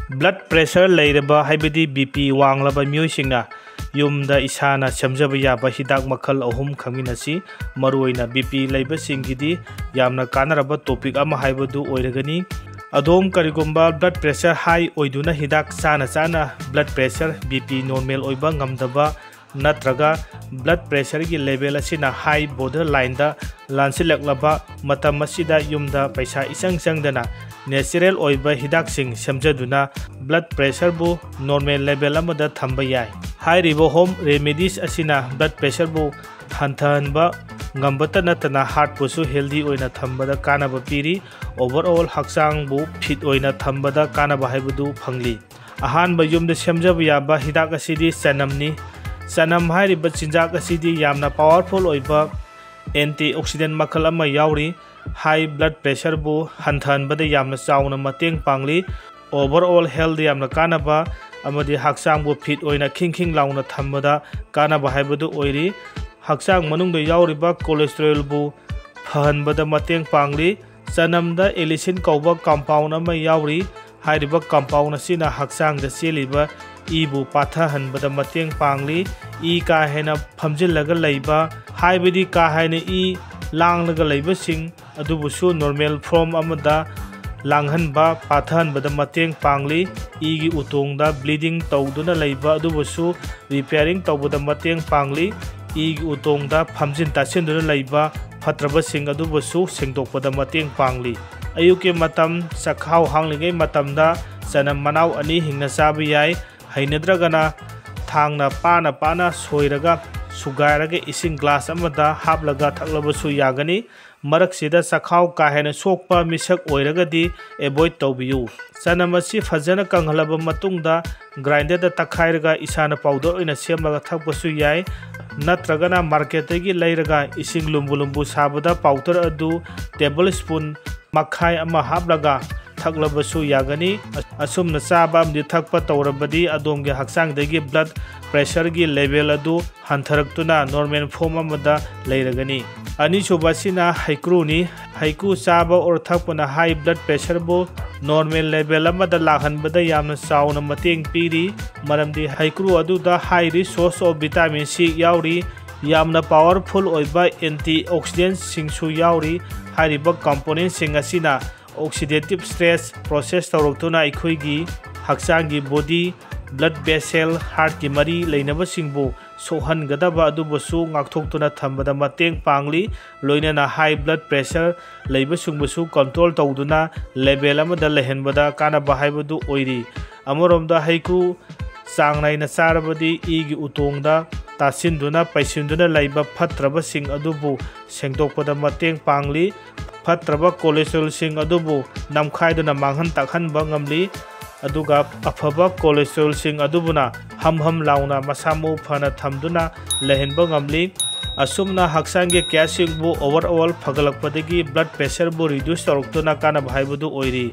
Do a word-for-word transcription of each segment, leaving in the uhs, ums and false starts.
Blood pressure ꯂꯩꯔꯕ, ꯍꯥꯏꯕꯗꯤ B P ꯋꯥꯡꯂꯕ ꯃꯤꯑꯣꯏꯁꯤꯡꯅ ꯌꯨꯝꯗ ꯏꯁꯥꯅ ꯁꯦꯝꯖꯕ ꯌꯥꯕ ꯍꯤꯗꯥꯛ ꯃꯈꯜ ꯑꯍꯨꯝ ꯈꯪꯃꯤꯟꯅꯁꯤ꯫ ꯃꯔꯨꯑꯣꯏꯅ B P ꯂꯩꯕꯁꯤꯡꯒꯤꯗꯤ ꯌꯥꯝꯅ ꯀꯥꯟꯅꯔꯕ topic ꯑꯃ ꯍꯥꯏꯕꯗꯨ ꯑꯣꯏꯔꯒꯅꯤ꯫ ꯑꯗꯣꯝ ꯀꯔꯤꯒꯨꯝꯕ blood pressure high ꯑꯣꯏꯗꯨꯅ ꯍꯤꯗꯥꯛ ꯆꯥꯅ ꯆꯥꯅ blood pressure, B P normal ꯑꯣꯏꯕ ꯉꯝꯗꯕ ꯅꯠꯇ꯭ꯔꯒ blood pressureꯒꯤ level ꯑꯁꯤꯅ high border lineꯗ ꯂꯥꯟꯁꯤꯜꯂꯛꯂꯕ ꯃꯇꯝ ꯑꯁꯤꯗ ꯌꯨꯝꯗ ꯄꯩꯁꯥ ꯏꯆꯪ ꯆꯪꯗꯅ natural ꯑꯣꯏꯕ ꯍꯤꯗꯥꯛꯁꯤꯡ ꯁꯦꯝꯖꯗꯨꯅ blood pressureꯕꯨ normal level ꯑꯃꯗ ꯊꯝꯕ ꯌꯥꯏ꯫ ꯍꯥꯏꯔꯤꯕ home remedies ꯑꯁꯤꯅ blood pressureꯕꯨ ꯍꯟꯊꯍꯟꯕ ꯉꯝꯕꯇ ꯅꯠꯇꯅ heartꯄꯨꯁꯨ healthy ꯑꯣꯏꯅ ꯊꯝꯕꯗ ꯀꯥꯟꯅꯕ ꯄꯤꯔꯤ꯫ Overall ꯍꯛꯆꯥꯡꯕꯨ fit ꯑꯣꯏꯅ ꯊꯝꯕꯗ ꯀꯥꯟꯅꯕ ꯍꯥꯏꯕꯗꯨ ꯐꯪꯂꯤ꯫ ꯑꯍꯥꯟꯕ ꯌꯨꯝꯗ ꯁꯦꯝꯖꯕ ꯌꯥꯕ ꯍꯤꯗꯥꯛ ꯑꯁꯤꯗꯤ ꯆꯅꯝꯅꯤ꯫ ꯆꯅꯝ ꯍꯥꯏꯔꯤꯕ ꯆꯤꯟꯖꯥꯛ ꯑꯁꯤꯗꯤ ꯌꯥꯝꯅ powerful ꯑꯣꯏꯕ antioxidant ꯃꯈꯜ ꯑꯃ ꯌꯥꯎꯔꯤ꯫ High blood pressureꯕꯨ ꯍꯟꯊꯍꯟꯕꯗ ꯌꯥꯝꯅ ꯆꯥꯎꯅ ꯃꯇꯦꯡ ꯄꯥꯡꯂꯤ꯫ Overall health ꯌꯥꯝꯅ ꯀꯥꯟꯅꯕ ꯑꯃꯗꯤ ꯍꯛꯆꯥꯡꯕꯨ fit ꯑꯣꯏꯅ ꯈꯤꯡ ꯈꯤꯡ ꯂꯥꯎꯅ ꯊꯝꯕꯗ ꯀꯥꯟꯅꯕ ꯍꯥꯏꯕꯗꯨ ꯑꯣꯏꯔꯤ꯫ ꯍꯛꯆꯥꯡ ꯃꯅꯨꯡꯗ ꯌꯥꯎꯔꯤꯕ cholesterolꯕꯨ ꯐꯍꯟꯕꯗ ꯃꯇꯦꯡ ꯄꯥꯡꯂꯤ꯫ ꯆꯅꯝꯗ allicin ꯀꯧꯕ compound ꯑꯃ ꯌꯥꯎꯔꯤ꯫ ꯍꯥꯏꯔꯤꯕ compound ꯑꯁꯤꯅ ꯍꯛꯆꯥꯡꯗ ꯆꯦꯜꯂꯤꯕ ꯏꯕꯨ ꯄꯥꯊꯍꯟꯕꯗ ꯃꯇꯦꯡ ꯄꯥꯡꯂꯤ꯫ ꯏ ꯀꯥ ꯍꯦꯟꯅ ꯐꯝꯖꯤꯜꯂꯒ ꯂꯩꯕ, ꯍꯥꯏꯕꯗꯤ ꯀꯥ ꯍꯦꯟꯅ ꯏ ꯂꯥꯡꯂꯒ ꯂꯩꯕꯁꯤꯡ ꯑꯗꯨꯕꯨꯁꯨ normal form ꯑꯃꯗ ꯂꯥꯡꯍꯟꯕ, ꯄꯥꯊꯍꯟꯕꯗ ꯃꯇꯦꯡ ꯄꯥꯡꯂꯤ꯫ ꯏꯒꯤ ꯎꯇꯣꯡꯗ bleeding ꯇꯧꯗꯨꯅ ꯂꯩꯕ ꯑꯗꯨꯕꯨꯁꯨ repairing ꯇꯧꯕꯗ ꯃꯇꯦꯡ ꯄꯥꯡꯂꯤ꯫ ꯏꯒꯤ ꯎꯇꯣꯡꯗ ꯐꯝꯖꯤꯟ ꯇꯥꯁꯤꯟꯗꯨꯅ ꯂꯩꯕ ꯐꯠꯇ꯭ꯔꯕꯁꯤꯡ ꯑꯗꯨꯕꯨꯁꯨ ꯁꯦꯡꯗꯣꯛꯄꯗ ꯃꯇꯦꯡ ꯄꯥꯡꯂꯤ꯫ ꯑꯌꯨꯛꯀꯤ ꯃꯇꯝ ꯆꯈꯥꯎ ꯍꯥꯡꯂꯤꯉꯩ ꯃꯇꯝꯗ ꯆꯅꯝ ꯃꯅꯥꯎ ꯑꯅꯤ ꯍꯤꯡꯅ ꯆꯥꯕ ꯌꯥꯏ꯫ ꯍꯩꯅꯗ꯭ꯔꯒꯅ ꯊꯥꯡꯅ ꯄꯥꯅ ꯄꯥꯅ ꯁꯣꯏꯔꯒ ꯁꯨꯒꯥꯏꯔꯒ ꯏꯁꯤꯡ glass ꯑꯃꯗ ꯍꯥꯞꯂꯒ ꯊꯛꯂꯕꯁꯨ ꯌꯥꯒꯅꯤ꯫ ꯃꯔꯛꯁꯤꯗ ꯆꯈꯥꯎ ꯀꯥ ꯍꯦꯟꯅ ꯁꯣꯛꯄ ꯃꯤꯁꯛ ꯑꯣꯏꯔꯒꯗꯤ avoid ꯇꯧꯕꯤꯌꯨ꯫ ꯆꯅꯝ ꯑꯁꯤ ꯐꯖꯅ ꯀꯪꯍꯜꯂꯕ ꯃꯇꯨꯡꯗ grinderꯗ ꯇꯛꯈꯥꯏꯔꯒ ꯏꯁꯥꯅ powder ꯑꯣꯏꯅ ꯁꯦꯝꯂꯒ ꯊꯛꯄꯁꯨ ꯌꯥꯏ, ꯅꯠꯇ꯭ꯔꯒꯅ marketꯇꯒꯤ ꯂꯩꯔꯒ ꯏꯁꯤꯡ ꯂꯨꯝꯕꯨ ꯂꯨꯝꯕꯨ ꯁꯥꯕꯗ powder ꯑꯗꯨ table spoon ꯃꯈꯥꯏ ꯑꯃ ꯍꯥꯞꯂꯒ ꯊꯛꯂꯕꯁꯨ ꯌꯥꯒꯅꯤ꯫ ꯑꯁꯨꯝꯅ ꯆꯥꯕ ꯑꯃꯗꯤ ꯊꯛꯄ ꯇꯧꯔꯕꯗꯤ ꯑꯗꯣꯝꯒꯤ ꯍꯛꯆꯥꯡꯗꯒꯤ blood pressureꯒꯤ level ꯑꯗꯨ ꯍꯟꯊꯔꯛꯇꯨꯅ normal form ꯑꯃꯗ ꯂꯩꯔꯒꯅꯤ꯫ ꯑꯅꯤꯁꯨꯕ ꯑꯁꯤꯅ ꯍꯩꯀ꯭ꯔꯨꯅꯤ꯫ ꯍꯩꯀ꯭ꯔꯨ ꯆꯥꯕ ꯑꯣꯔ ꯊꯛꯄꯅ high blood pressureꯕꯨ normal level ꯑꯃꯗ ꯂꯥꯛꯍꯟꯕꯗ ꯌꯥꯝꯅ ꯆꯥꯎꯅ ꯃꯇꯦꯡ ꯄꯤꯔꯤ, ꯃꯔꯝꯗꯤ ꯍꯩꯀ꯭ꯔꯨ ꯑꯗꯨꯗ high resource of vitamin C ꯌꯥꯎꯔꯤ, ꯌꯥꯝꯅ powerful ꯑꯣꯏꯕ antioxidantꯁꯤꯡꯁꯨ ꯌꯥꯎꯔꯤ꯫ ꯍꯥꯏꯔꯤꯕ componentꯁꯤꯡ ꯑꯁꯤꯅ oxidative stress process ꯇꯧꯔꯛꯇꯨꯅ ꯑꯩꯈꯣꯏꯒꯤ ꯍꯛꯆꯥꯡꯒꯤ body, blood vessel, heartꯀꯤ ꯃꯔꯤ ꯂꯩꯅꯕꯁꯤꯡꯕꯨ ꯁꯣꯛꯍꯟꯒꯗꯕ ꯑꯗꯨꯕꯨꯁꯨ ꯉꯥꯛꯊꯣꯛꯇꯨꯅ ꯊꯝꯕꯗ ꯃꯇꯦꯡ ꯄꯥꯡꯂꯤ꯫ ꯂꯣꯏꯅꯅ high blood pressure ꯂꯩꯕꯁꯤꯡꯕꯨꯁꯨ control ꯇꯧꯗꯨꯅ level ꯑꯃꯗ ꯂꯩꯍꯟꯕꯗ ꯀꯥꯟꯅꯕ ꯍꯥꯏꯕꯗꯨ ꯑꯣꯏꯔꯤ꯫ ꯑꯃꯔꯣꯝꯗ ꯍꯩꯀ꯭ꯔꯨ ꯆꯥꯡ ꯅꯥꯏꯅ ꯆꯥꯔꯕꯗꯤ ꯏꯒꯤ ꯎꯇꯣꯡꯗ ꯇꯥꯁꯤꯟꯗꯨꯅ ꯄꯩꯁꯤꯟꯗꯨꯅ ꯂꯩꯕ ꯐꯠꯇ꯭ꯔꯕꯁꯤꯡ ꯑꯗꯨꯕꯨ ꯁꯦꯡꯗꯣꯛꯄꯗ ꯃꯇꯦꯡ ꯄꯥꯡꯂꯤ꯫ ꯐꯠꯇ꯭ꯔꯕ cholesterolꯁꯤꯡ ꯑꯗꯨꯕꯨ ꯅꯝꯈꯥꯏꯗꯨꯅ ꯃꯥꯡꯍꯟ ꯇꯥꯛꯍꯟꯕ ꯉꯝꯂꯤ꯫ ꯑꯗꯨꯒ ꯑꯐꯕ cholesterolꯁꯤꯡ ꯑꯗꯨꯕꯨꯅ ꯍꯝ ꯍꯝ ꯂꯥꯎꯅ ꯃꯁꯥ ꯃꯎ ꯐꯅ ꯊꯝꯗꯨꯅ ꯂꯩꯍꯟꯕ ꯉꯝꯂꯤ꯫ ꯑꯁꯨꯝꯅ ꯍꯛꯆꯥꯡꯒꯤ ꯀꯌꯥꯁꯤꯡꯕꯨ overall ꯐꯒꯠꯂꯛꯄꯗꯒꯤ blood pressureꯕꯨ reduce ꯇꯧꯔꯛꯇꯨꯅ ꯀꯥꯟꯅꯕ ꯍꯥꯏꯕꯗꯨ ꯑꯣꯏꯔꯤ꯫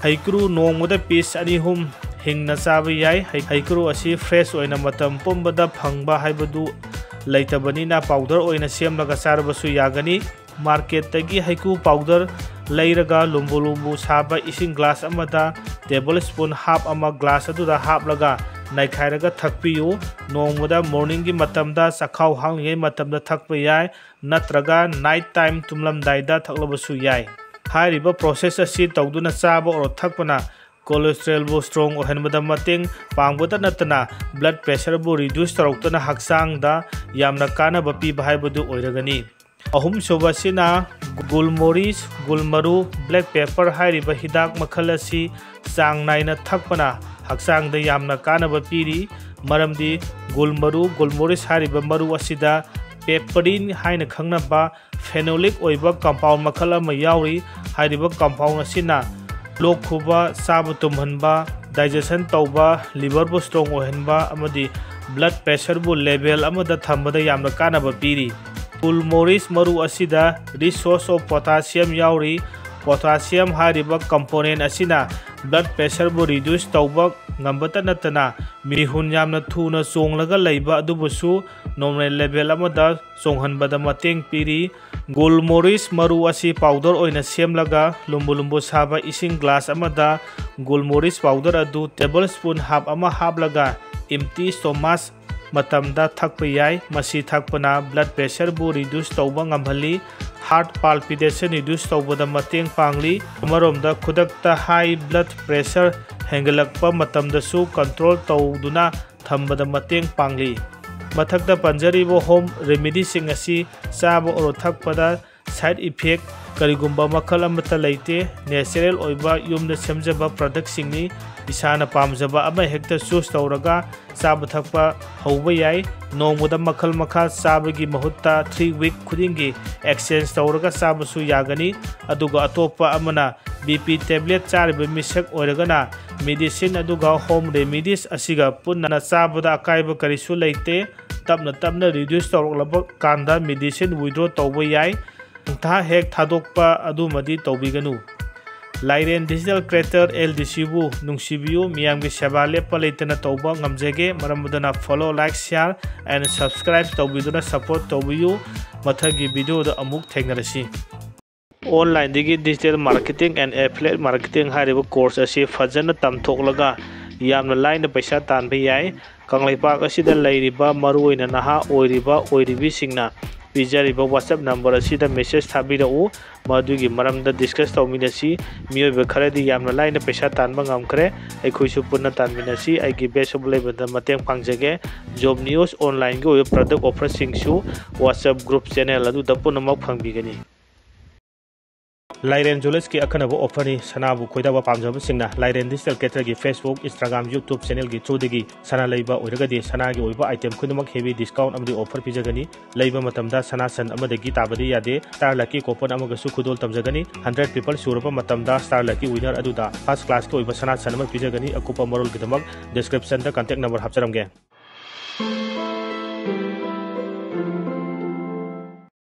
ꯍꯩꯀ꯭ꯔꯨ ꯅꯣꯡꯃꯗ piece ꯑꯅꯤ ꯑꯍꯨꯝ ꯍꯤꯡꯅ ꯆꯥꯕ ꯌꯥꯏ꯫ ꯍꯩ-, ꯍꯩꯀ꯭ꯔꯨ ꯑꯁꯤ fresh ꯑꯣꯏꯅ ꯃꯇꯝ ꯄꯨꯝꯕꯗ ꯐꯪꯕ ꯍꯥꯏꯕꯗꯨ ꯂꯩꯇꯕꯅꯤꯅ powder ꯑꯣꯏꯅ ꯁꯦꯝꯂꯒ ꯆꯥꯔꯕꯁꯨ ꯌꯥꯒꯅꯤ꯫ Marketꯇꯒꯤ ꯍꯩꯀ꯭ꯔꯨ powder ꯂꯩꯔꯒ ꯂꯨꯝꯕꯨ ꯂꯨꯝꯕꯨ ꯁꯥꯕ ꯏꯁꯤꯡ glass ꯑꯃꯗ table spoon half ꯑꯃ glass ꯑꯗꯨꯗ ꯍꯥꯞꯂꯒ ꯅꯩꯈꯥꯏꯔꯒ ꯊꯛꯄꯤꯌꯨ꯫ ꯅꯣꯡꯃꯗ morningꯒꯤ ꯃꯇꯝꯗ ꯆꯥꯛꯈꯥꯎ ꯍꯥꯡꯂꯤꯉꯩ ꯃꯇꯝꯗ ꯊꯛꯄ ꯌꯥꯏ, ꯅꯠꯇ꯭ꯔꯒ night time ꯇꯨꯝꯂꯝꯗꯥꯏꯗ ꯊꯛꯂꯕꯁꯨ ꯌꯥꯏ꯫ ꯍꯥꯏꯔꯤꯕ process ꯑꯁꯤ ꯇꯧꯗꯨꯅ ꯆꯥꯕ ꯑꯣꯔ ꯊꯛꯄꯅ cholesterolꯕꯨ strong ꯑꯣꯏꯍꯟꯕꯗ ꯃꯇꯦꯡ ꯄꯥꯡꯕꯇ ꯅꯠꯇꯅ blood pressureꯕꯨ reduce ꯇꯧꯔꯛꯇꯨꯅ ꯍꯛꯆꯥꯡꯗ ꯌꯥꯝꯅ ꯀꯥꯟꯅꯕ ꯄꯤꯕ ꯍꯥꯏꯕꯗꯨ ꯑꯣꯏꯔꯒꯅꯤ꯫ ꯑꯍꯨꯝꯁꯨꯕ ꯑꯁꯤꯅ ꯒꯨꯜꯃꯣꯔꯤꯁ, ꯒꯨꯜꯃꯔꯨ, black pepper ꯍꯥꯏꯔꯤꯕ ꯍꯤꯗꯥꯛ ꯃꯈꯜ ꯑꯁꯤ ꯆꯥꯡ ꯅꯥꯏꯅ ꯊꯛꯄꯅ ꯍꯛꯆꯥꯡꯗ ꯌꯥꯝꯅ ꯀꯥꯟꯅꯕ ꯄꯤꯔꯤ꯫ ꯃꯔꯝꯗꯤ ꯒꯨꯜꯃꯔꯨ, ꯒꯨꯜꯃꯣꯔꯤꯁ ꯍꯥꯏꯔꯤꯕ ꯃꯔꯨ ꯑꯁꯤꯗ papain ꯍꯥꯏꯅ ꯈꯪꯅꯕ phenolic ꯑꯣꯏꯕ compound ꯃꯈꯜ ꯑꯃ ꯌꯥꯎꯔꯤ꯫ ꯍꯥꯏꯔꯤꯕ compound ꯑꯁꯤꯅ ꯂꯣꯛ ꯈꯨꯕ, ꯆꯥꯕ ꯇꯨꯝꯍꯟꯕ, digestion ꯇꯧꯕ, liverꯕꯨ strong ꯑꯣꯏꯍꯟꯕ ꯑꯃꯗꯤ blood pressureꯕꯨ level ꯑꯃꯗ ꯊꯝꯕꯗ ꯌꯥꯝꯅ ꯀꯥꯟꯅꯕ ꯄꯤꯔꯤ꯫ ꯒꯨꯜꯃꯣꯔꯤꯁ ꯃꯔꯨ ꯑꯁꯤꯗ rich source of potassium ꯌꯥꯎꯔꯤ꯫ Potassium ꯍꯥꯏꯔꯤꯕ component ꯑꯁꯤꯅ blood pressureꯕꯨ reduce ꯇꯧꯕ ꯉꯝꯕꯇ ꯅꯠꯇꯅ ꯃꯤꯍꯨꯟ ꯌꯥꯝꯅ ꯊꯨꯅ ꯆꯣꯡꯂꯒ ꯂꯩꯕ ꯑꯗꯨꯕꯨꯁꯨ normal level ꯑꯃꯗ ꯆꯣꯡꯍꯟꯕꯗ ꯃꯇꯦꯡ ꯄꯤꯔꯤ꯫ Gold morris ꯃꯔꯨ ꯑꯁꯤ powder ꯑꯣꯏꯅ ꯁꯦꯝꯂꯒ ꯂꯨꯝꯕꯨ ꯂꯨꯝꯕꯨ ꯁꯥꯕ ꯏꯁꯤꯡ glass ꯑꯃꯗ gold morris powder ꯑꯗꯨ table spoon half ꯑꯃ ꯍꯥꯞꯂꯒ empty stomach ꯃꯇꯝꯗ ꯊꯛꯄ ꯌꯥꯏ꯫ ꯃꯁꯤ ꯊꯛꯄꯅ blood pressureꯕꯨ reduce ꯇꯧꯕ ꯉꯝꯍꯜꯂꯤ꯫ Heart palpitation reduce ꯇꯧꯕꯗ ꯃꯇꯦꯡ ꯄꯥꯡꯂꯤ꯫ ꯑꯃꯔꯣꯝꯗ ꯈꯨꯗꯛꯇ high blood pressure ꯍꯦꯟꯒꯠꯂꯛꯄ ꯃꯇꯝꯗꯁꯨ control ꯇꯧꯗꯨꯅ ꯊꯝꯕꯗ ꯃꯇꯦꯡ ꯄꯥꯡꯂꯤ꯫ ꯃꯊꯛꯇ ꯄꯟꯖꯔꯤꯕ home remedyꯁꯤꯡ ꯑꯁꯤ ꯆꯥꯕ ꯑꯣꯔ ꯊꯛꯄꯗ side effect ꯀꯔꯤꯒꯨꯝꯕ ꯃꯈꯜ ꯑꯃꯠꯇ ꯂꯩꯇꯦ꯫ Natural ꯑꯣꯏꯕ ꯌꯨꯝꯗ ꯁꯦꯝꯖꯕ productꯁꯤꯡꯅꯤ꯫ ꯏꯁꯥꯅ ꯄꯥꯝꯖꯕ ꯑꯃ ꯍꯦꯛꯇ choose ꯇꯧꯔꯒ ꯆꯥꯕ ꯊꯛꯄ ꯍꯧꯕ ꯌꯥꯏ꯫ ꯅꯣꯡꯃꯗ ꯃꯈꯜ ꯃꯈꯥ ꯆꯥꯕꯒꯤ ꯃꯍꯨꯠꯇ three week ꯈꯨꯗꯤꯡꯒꯤ exchange ꯇꯧꯔꯒ ꯆꯥꯕꯁꯨ ꯌꯥꯒꯅꯤ꯫ ꯑꯗꯨꯒ ꯑꯇꯣꯞꯄ ꯑꯃꯅ BP tablet ꯆꯥꯔꯤꯕ ꯃꯤꯁꯛ ꯑꯣꯏꯔꯒꯅ medicine ꯑꯗꯨꯒ home remedies ꯑꯁꯤꯒ ꯄꯨꯟꯅ ꯆꯥꯕꯗ ꯑꯀꯥꯏꯕ ꯀꯔꯤꯁꯨ ꯂꯩꯇꯦ꯫ ꯇꯞꯅ ꯇꯞꯅ reduce ꯇꯧꯔꯛꯂꯕ ꯀꯥꯟꯗ medicine withdraw ꯇꯧꯕ ꯌꯥꯏ꯫ ꯄꯪꯊꯥ ꯍꯦꯛ ꯊꯥꯗꯣꯛꯄ ꯑꯗꯨꯃꯗꯤ ꯇꯧꯕꯤꯒꯅꯨ꯫ ꯂꯥꯏꯔꯦꯟ Digital Creator LDCꯕꯨ ꯅꯨꯡꯁꯤꯕꯤꯌꯨ꯫ ꯃꯤꯌꯥꯝꯒꯤ ꯁꯦꯕꯥ ꯂꯦꯞꯄ ꯂꯩꯇꯅ ꯇꯧꯕ ꯉꯝꯖꯒꯦ꯫ ꯃꯔꯝ ꯑꯗꯨꯅ follow, like, share and subscribe ꯇꯧꯕꯤꯗꯨꯅ support ꯇꯧꯕꯤꯌꯨ꯫ ꯃꯊꯪꯒꯤ videoꯗ ꯑꯃꯨꯛ ꯊꯦꯡꯅꯔꯁꯤ꯫ Onlineꯗꯒꯤ Digital Marketing and Affiliate Marketing ꯍꯥꯏꯔꯤꯕ course ꯑꯁꯤ ꯐꯖꯅ ꯇꯝꯊꯣꯛꯂꯒ ꯌꯥꯝꯅ ꯂꯥꯏꯅ ꯄꯩꯁꯥ ꯇꯥꯟꯕ ꯌꯥꯏ꯫ ꯀꯪꯂꯩꯄꯥꯛ ꯑꯁꯤꯗ ꯂꯩꯔꯤꯕ ꯃꯔꯨꯑꯣꯏꯅ ꯅꯍꯥ ꯑꯣꯏꯔꯤꯕ ꯑꯣꯏꯔꯤꯕꯤꯁꯤꯡꯅ ꯄꯤꯖꯔꯤꯕ WhatsApp number ꯑꯁꯤꯗ message ꯊꯥꯕꯤꯔꯛꯎ꯫ ꯃꯗꯨꯒꯤ ꯃꯔꯝꯗ discuss ꯇꯧꯃꯤꯟꯅꯁꯤ꯫ ꯃꯤꯑꯣꯏꯕ ꯈꯔꯗꯤ ꯌꯥꯝꯅ ꯂꯥꯏꯅ ꯄꯩꯁꯥ ꯇꯥꯟꯕ ꯉꯝꯈ꯭ꯔꯦ꯫ ꯑꯩꯈꯣꯏꯁꯨ ꯄꯨꯟꯅ ꯇꯥꯟꯃꯤꯟꯅꯁꯤ꯫ ꯑꯩꯒꯤ best of ꯂꯩꯕꯗ ꯃꯇꯦꯡ ꯄꯥꯡꯖꯒꯦ꯫ Job news, onlineꯒꯤ ꯑꯣꯏꯕ product offerꯁꯤꯡꯁꯨ WhatsApp group channel ꯑꯗꯨꯗ ꯄꯨꯝꯅꯃꯛ ꯐꯪꯕꯤꯒꯅꯤ꯫ ꯂꯥꯏꯔꯦꯟ Jewellersꯀꯤ ꯑꯈꯟꯅꯕ offerꯅꯤ꯫ ꯁꯅꯥꯕꯨ ꯈꯣꯏꯗꯥꯕ ꯄꯥꯝꯖꯕꯁꯤꯡꯅ ꯂꯥꯏꯔꯦꯟ Digital Creatorꯒꯤ Facebook, Instagram, YouTube channelꯒꯤ throughꯗꯒꯤ ꯁꯅꯥ ꯂꯩꯕ ꯑꯣꯏꯔꯒꯗꯤ ꯁꯅꯥꯒꯤ ꯑꯣꯏꯕ item ꯈꯨꯗꯤꯡꯃꯛ heavy discount ꯑꯃꯗꯤ offer ꯄꯤꯖꯒꯅꯤ꯫ ꯂꯩꯕ ꯃꯇꯝꯗ ꯁꯅꯥ ꯁꯟ ꯑꯃꯗꯒꯤ ꯇꯥꯕꯗꯤ ꯌꯥꯗꯦ꯫ Star Lucky coupon ꯑꯃꯒꯁꯨ ꯈꯨꯗꯣꯜ ꯇꯝꯖꯒꯅꯤ꯫ Hundred people ꯁꯨꯔꯕ ꯃꯇꯝꯗ Star Lucky winner ꯑꯗꯨꯗ first classꯀꯤ ꯑꯣꯏꯕ ꯁꯅꯥ ꯁꯟ ꯑꯃ ꯄꯤꯖꯒꯅꯤ꯫ ꯑꯀꯨꯞꯄ ꯃꯔꯣꯜꯒꯤꯗꯃꯛ descriptionꯗ contact number ꯍꯥꯞꯆꯔꯝꯒꯦ꯫